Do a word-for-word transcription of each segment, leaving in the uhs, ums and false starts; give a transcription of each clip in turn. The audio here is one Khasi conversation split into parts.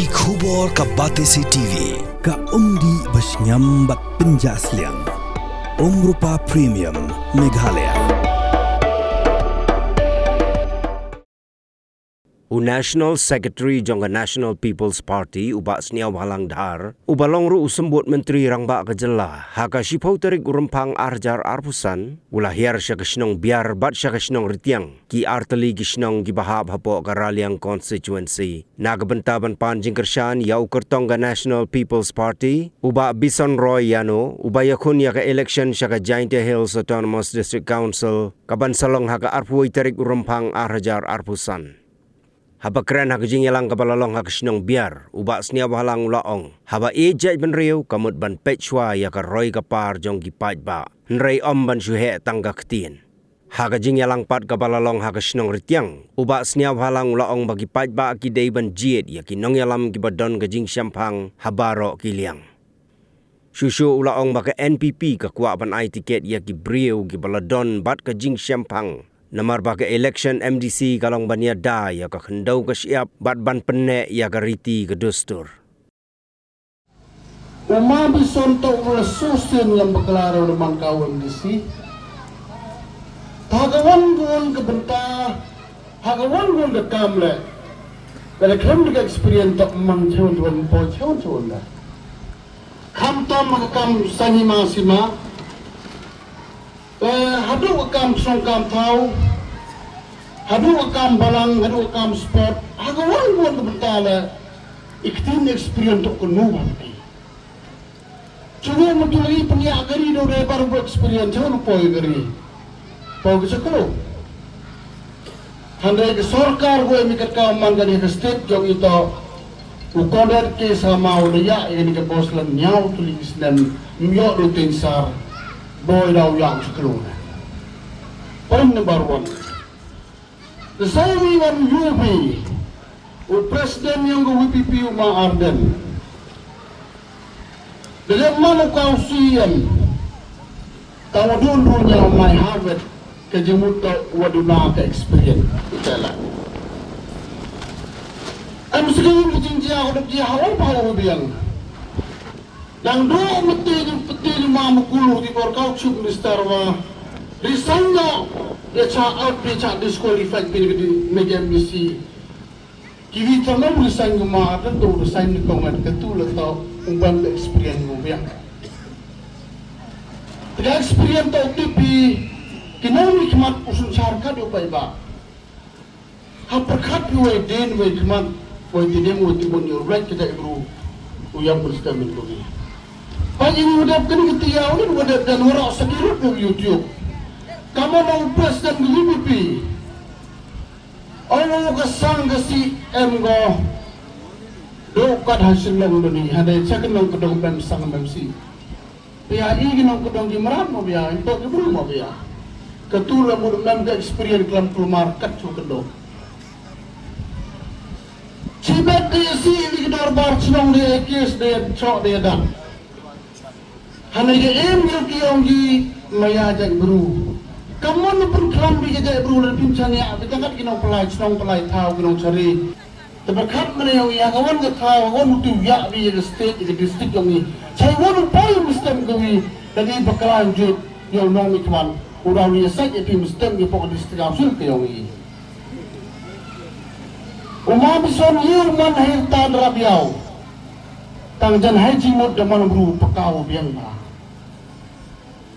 Khubor ka Batesi T V, ka umdih ba shngiam bad pynjah sliang. Umrupa Premium, Meghalaya. U National Secretary jong ka National People's Party, u Bah Sniawbhalang Dhar, uba long ruh u symbud Myntri Rangbah ka jylla, ha ka shiphew tarik u Rymphang ar hajar arphew san, u la hiar sha ka shnong Biar bad sha ka shnong Ritiang, ki artylli ki shnong kiba hap hapoh ka Raliang constituency, na ka bynta ban pan jingkyrshan ïa u kyrtong ka National People's Party, u Bah Bison Roy Yano, uba ïakhun ïa ka election sha ka Jaintia Hills Autonomous District Council, kaban sa long ha ka arphew wei tarik u Rymphang ar hajar arphew san. Haba kren ha ka jingïalang kaba la long ha ka shnong Biar, u Bah Sniawbhalang u la ong, haba ïeit jaitbynriew ka mut ban peit shuwa ïa ka roi ka par jong ki paidbah, hynrei ym ban shu heh tang ka ktien. Ha ka jingïalang pat kaba la long ha ka shnong Ritiang, u Bah Sniawbhalang u la ong ba ki paidbah ki dei ban jied ïa ki nongïalam kiba don ka jingshemphang ha baroh ki liang. Shuh shuh u la ong ba ka N P P ka kwah ban ai tiket ïa ki briew kiba la don bad ka jingshemphang, namar ba ka election M D C ka long ban ïada ïa ka khyndew ka shyiap bad ban pynneh ïa ka riti ka dustur. U Ma Bison to u la susin lam bakla ro man ka M D C. Ta ka wan gun ka bynta, ha ka wan gun ka kam le. Ka la khlem da ka experience to man chew tuan po chew tuan da. Kam tam ka kam sani ma sima. Eh, haduh ka kam song kam thaw, haduh ka kam balang, haduh ka kam sport, ha ka wan wan ka bynta le, i ktien experience to kynnu ban pi. Chungu mutu lagi pynïa kari do re bar bu experience, chungu poi kari. Poi ka chaklo. Hynrei ka sorkar ko em i kat ka man ka ni ka state jong i to. U Conrad K Sangma u da ïa i ni ka bos lan ñiaw tylli ki snem. Ym ïoh du tensar. Boi da u ïa u chaklo na. Point number one. The same one U P. U president yong ka V P P u Ma Ardent. Da leh man u ka u C M. Ta wa dun dun ya u Mai Harvard ka jingmut ta wa duna ka experience. Ita la. Am sigi ka jingjia ka dok jia ha u pa u biang. Dang do mesti ni peti ni ma mukulu di bor kau chief minister wa. Resign no. Dia cha out dia cha disqualified pin di mega M D C. Kiwi thamam resign ngu ma atan tu resign ni kongan ketu le tau umban the experience ngu biang. Tega experience tau tipi kinau ni khmat usun char ka diu bai ba. Ha perkhat pi wai den wai khmat wai tidem wai tibun yu right kita ibru. Uyam berstamin kami. Pagi ni wadap kini ketia ni wadap dan warak sakirut di YouTube. Kamu nau president di U P P. Ong u ka sang ka C M ko. Dok kat ha Shillong duni, hadai cha ka nong ka dong bem sang bem si. Pia i ki nong ka dong ki mram mo bia, i to ki bru mo bia. Ka tu la mut mem ka experience klam kulmar kat chu ka dong. Chi bet de si li ki dorbar chnong de case de chok de dan. Hana ïa em ïa ki ong ki maya jai bru. Kamon pun klam bi ka jai bru lan pin chan ïa bi takat ki nong palai chnong palai thaw ki nong chari. Te ba khat mane ong ïa ka wan ka thaw wan tu ïa bi ïa ka state ïa ka district ong i. Chai wan u pai u stem ka wi da ni ba klan jut ïa u nong mi kwan. U da wi ïa sait ïa pi u stem ïa pok district council ka ong i. U ma bi son ïa u man hai tan rap ïa u. Tang jan hai jingmut da man bru pakaw biang ba.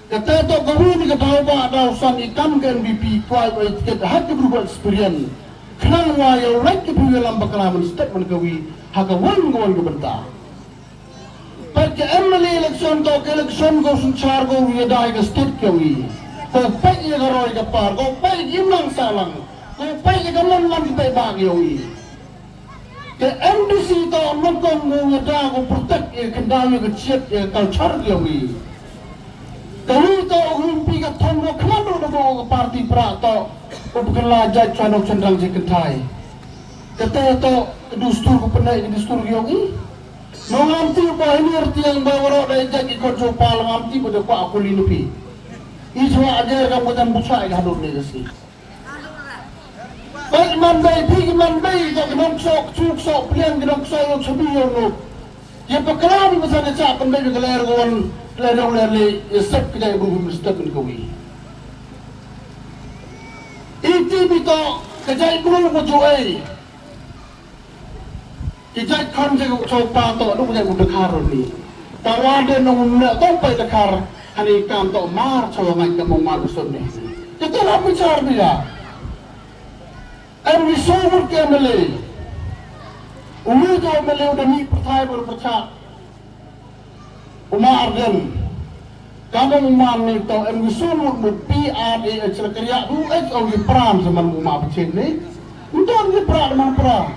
Kata to ka wi ni ka daw ba daw san i kam ka N P P kwai ba i tiket ha ka bru ba experience. Khnang wa ya right ka bru ya lam bakla man step man ka wi ha ka wan ka wan ka bynta. Pat ka M L A election to ka election ko sun char ko wi dai ka state ka wi. Ko pek ya ka roi ka par ko pek im lang sa lang ko pek ya ka man man ki pek ba ka wi. Ka M D C to nongkong mo nga da ko protect ïa ka daw ïa ka chiat ïa ka culture ïa wi. Ka wi to u rimpi ka thong mo khmat do do ka party pra to u pkla jait chwa no chendrang je kentai. Ka te to ka dustur ko pnai ka dustur ïa wi. No ngam ti ba hinir tiang ba waro da jait ki kon so pal ngam ti ba de kwa ko li nupi. I chwa ajer ka mo dan bucha ïa ka dor ne ka si. Peit man bei, phi ki man bei, to ki nongksoh kchu ksoh pliang, ki nongksoh ïew chabi ïew nuk. Ïa bakla ni ba sa da chah pynbeit ïa ka lyer ka wan, ka lyer ïong lyer lei, ïa sep ka jait bru, phi mynstep ïa kawi. Iti bi to ka jait bru ka ju ei. Ki jait khon jait ka chong pa to, duk jait u dkhar ni. Ka wa de nong ne to pai dkhar, hani kam to mar chong ngai ka mong mar sun ni. Kita la bichar bi ya. Em wi so mut ka M L A. U wi ka M L A u da mi pyrthai bar pyrchah. U Ma Ardent. Ka mong u Ma ni to em wi so mut mut P R A H la kariah u H ong ki pram zaman u Ma Bachit ni. Nton ki pram man pram.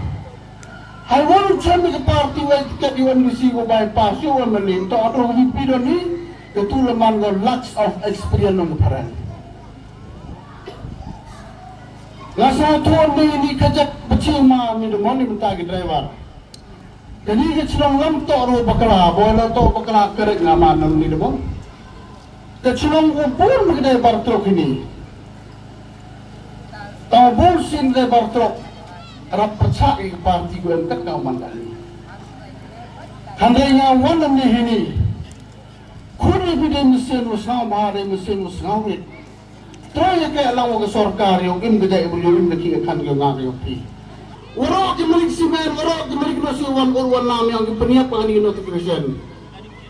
Hai wan chem ki party wa ticket U N B C ko bypass yo wan mani to ato V P don ni. Ke tu le man ko lakhs of experience nong pharang. Nga sa tu ni ni kajak bachil ma ni de mon ni mynta ki driver. Kani ka chnong lam to ro bakla, bo la to bakla kerek nga man nong ni de mon. Ka chnong ko bun ki driver truk ini. Tang bun sin driver truk rap pachak ki party ko em tak ka man kali. Hande nga wan ni hini. Khun ïa phi dei mynsiem u sngaw bha, dei mynsiem u sngaw rit. Trai ïa ka lang wa ka sorkar ïa u im ka jait bru, ïa u im ka khih ka khan, ïa nga ïa phi. Waroh ki malik simen, waroh ki malik nasi wan ur wan nam ïa ki pynïap ha kani ka notification.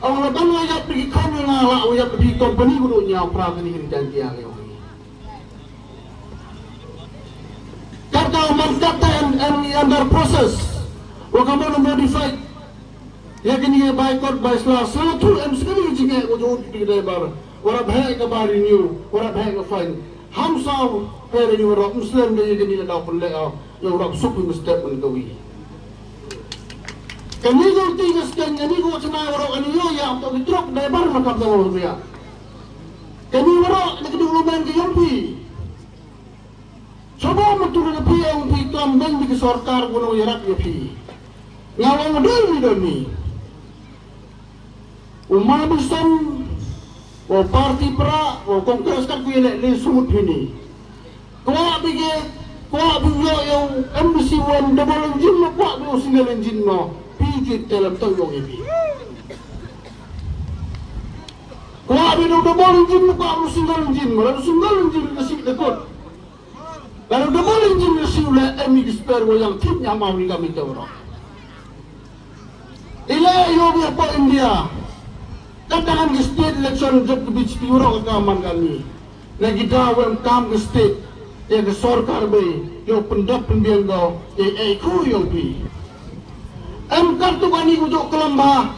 Ong la ban wa ïap da ki khon ïa nga, la wa ïap da ki company ku du ñiaw pra kani ka jait ïa ïa phi. Kata man kata en en under process. Wa ka mon modified. Ïa kini ïa bai kot bai sla sla tu em sekali jingeh ko jong u dei bar. Warap heh ka bai renew, warap heh ka fine. Ham saw heh renew warap Muslim dei ïa kini la dau pynleh aw. Ïa warap suk ïa statement ka wi. Kani ko ti ka sken kani ko chna warap kani ïa ïa to ki trok dei bar ma kam to ïa. Kani warap na kini ulu men ka yong pi. Sabo ma tu na phi ong phi kam beng di ki sorkar gunong yarap ïa phi. Nga ong dei ni dei ni. U Ma Bison, u party pra, u Congress kat ku ïa leh leh sumut hini. Kwah bi ke, kwah bi ïoh ïa u M B C one double engine ma kwah bi u single engine ma. Phi ki telem tong ïong ïa phi. Kwah bi u double engine ma kwah bi u single engine ma. Lalu single engine ka sih dekut. Lalu double engine ka siew leh em i ki spare wa yang thik nya ma wi ka mi tawra. Ila yo bi hapoh India. Kata kan ki state election jop ki B J P urok ka man kami. Na ki da wem kam ki state. Ya ki sorkar bei. Yo pendap pendiang do. Ya eh ku yo bi. Em kartu kani ku jok kelam ba.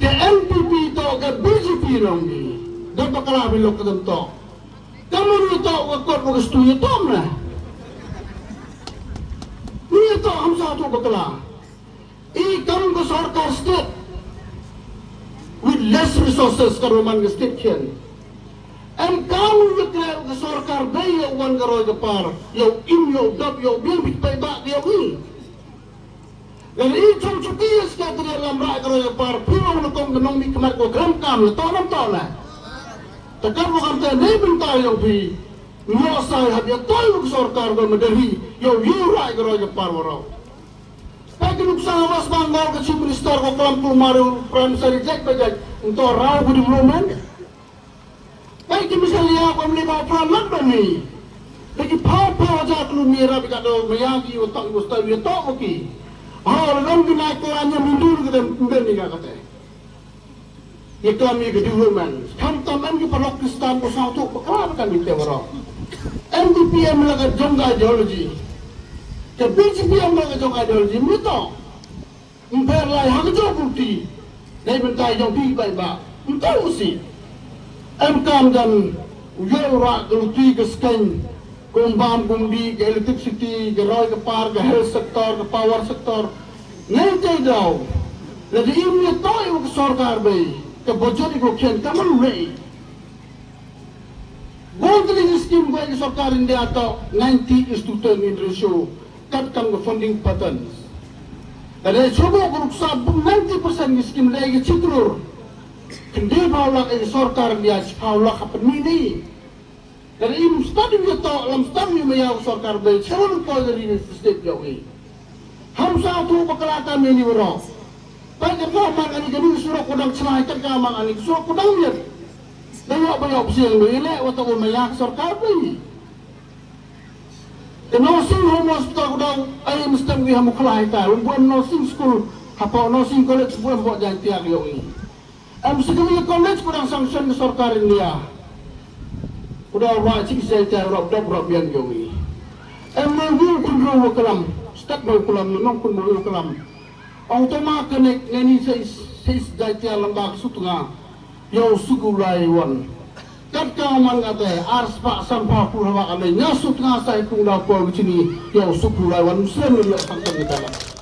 Ke N P P to ke B J P rong bi. Da bakala bi lok kedem to. Kamu ni to wa kot wa stu ya tom na. Ni to ham sa to bakla. I kam ka sorkar state with less resources ka roman ka state khian. Em kam ya kre ka sorkar bei ya wan ka roi ka par ya im ya dap ya biang bit pai ba ya wi. Lada i chung chuki ïa secretary lam rai ka roi ka par phi ong na kong ka nongmihkhmat ko kram kam la to nam to la. Ta kam ko kam te nei bynta ïong phi. Ngi ïoh sai hap ïa toi u sorkar ko ma Delhi ïa u ïa u rai ka roi ka par waroh. Peit ka nuksa West Bengal ka Chief Minister ko klam kulmar u Prime Minister reject ba judge nto rau ka development. Peit ki Meghalaya ko mlei ba pran lak ba mi. Peit ki phaw phaw hajar kilometer bi ka do maya ki wa tong wa stad wi tok wa ki. Ha la long ki nai klan ïa mindur ki dem mben ni ka kate. Ïa klam ïa ki development. Khamtam em ki paralok Kristan ko saw tok bakla bakla mi te waroh. N D P em la ka jong ka ideology. Ka B J P em la ka jong ka ideology mi to. Ym pher lai ha ka jong ka luti. Dei mynta jong phi bai ba. Ym tau si. Em kam dan u ïoh u rah ka luti ka skeng. Kum bam kum dih ka electricity, ka roi ka par, ka health sector, ka power sector. Ngai tai dau. Lada im ïa toi u ka sorkar bei. Ka budget i ko khian ka man lei. Bun tylli ki skim ko ka sorkar India to ninety is to ten in ratio. Kat kam ka funding patterns. Lada chuba ka ruksa bun ninety percent ki skim lei ki chitrur. Khyndai phaw lak ka sorkar India chi phaw lak ha pynmih ni. Ka ri im stad ïa to, lam stad ïa maya u sorkar Blei, chewan ko ka ri state ïa wi. Ham sa tu bakla ka meni waro. Pai ka ka man ani ka ni surok kodang chlai ka ka man ani surok kodang miet. Da yo ba yo psiang ni le wa to maya sorkar Blei. Ka nursing home hospital ko dau ai mesti wi hamu khlai ta. Buan nursing school, hapoh nursing college buan buat jantiar ïa wi. Em, secondary college ko dang sanction ka sorkar India. Ko dau ba chik sai ta rop dop rop bian ïa wi. Em, ne wi kun ru wa kalam, step ru kalam, ne nong kun ru kalam. Ong to ma connect ne ni sai sai jai ta lamba ka sutnga. Ïa u suku lai wan. Kat ka man ka te, ar spah san pha pur hawa ka le, nya sutnga sai kung dau ko chini, ïa u suku lai wan, sem ïa sanction ka la.